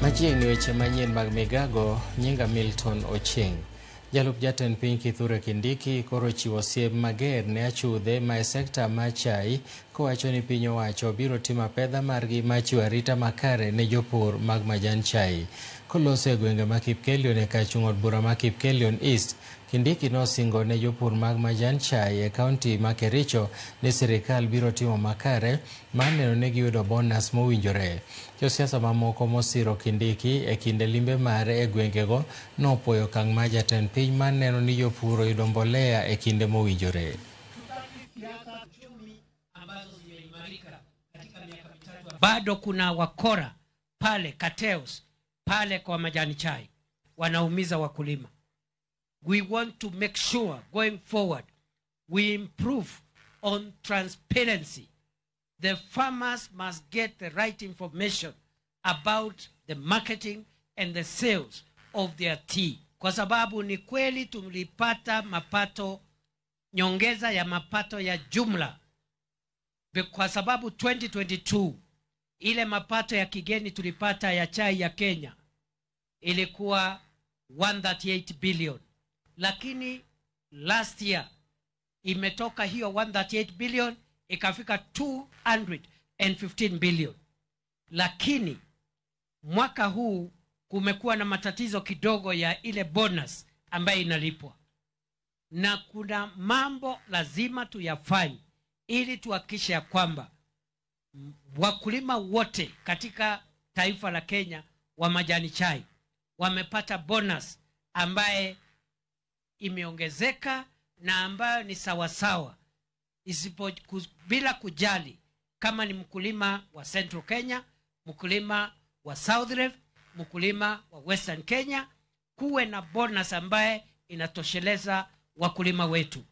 Machiegni weche manyien mag migago, nyinga Milton Ochieng. Jalup jatend piny Kithure Kindiki koro ochiwo siem mager ne achudhe ma e sekta mar chai kowacho ni piny owacho biro timo apedha margi mar chiwo arita makare ne jopur mag majan chai. Koloso e gwenge ma Kipkelion e kar chung' od bura ma Kipkelion East, Kindiki nosingo ne jopur mag majan chai e kaunti ma Kericho ni sirikal biro timo makare mar neno ni giyudo bonus mowinjore. Josiasa mamoko mosiro Kindiki e kinde limbe mare e gwengego nopuoyo okang' mar jatend piny mar neno ni jopur oyudo mbolea e kinde mowinjore. Bado kuna wakora pale cartels pale kwa majani chai wanaumiza wakulima. We want to make sure going forward we improve on transparency. The farmers must get the right information about the marketing and the sales of their tea, kwa sababu ni kweli tulipata mapato, nyongeza ya mapato ya jumla, kwa sababu 2022 ile mapato ya kigeni tulipata ya chai ya Kenya ilikuwa 138 billion, lakini last year imetoka hiyo 138 billion ikafika 215 billion. Lakini mwaka huu kumekuwa na matatizo kidogo ya ile bonus ambayo inalipwa, na kuna mambo lazima tuyafanye ili tuhakikishe ya kwamba wakulima wote katika taifa la Kenya wa majani chai wamepata bonus ambaye imeongezeka na ambayo ni sawasawa, bila kujali kama ni mkulima wa Central Kenya, mkulima wa South Rift, mkulima wa Western Kenya, kuwe na bonus ambaye inatosheleza wakulima wetu.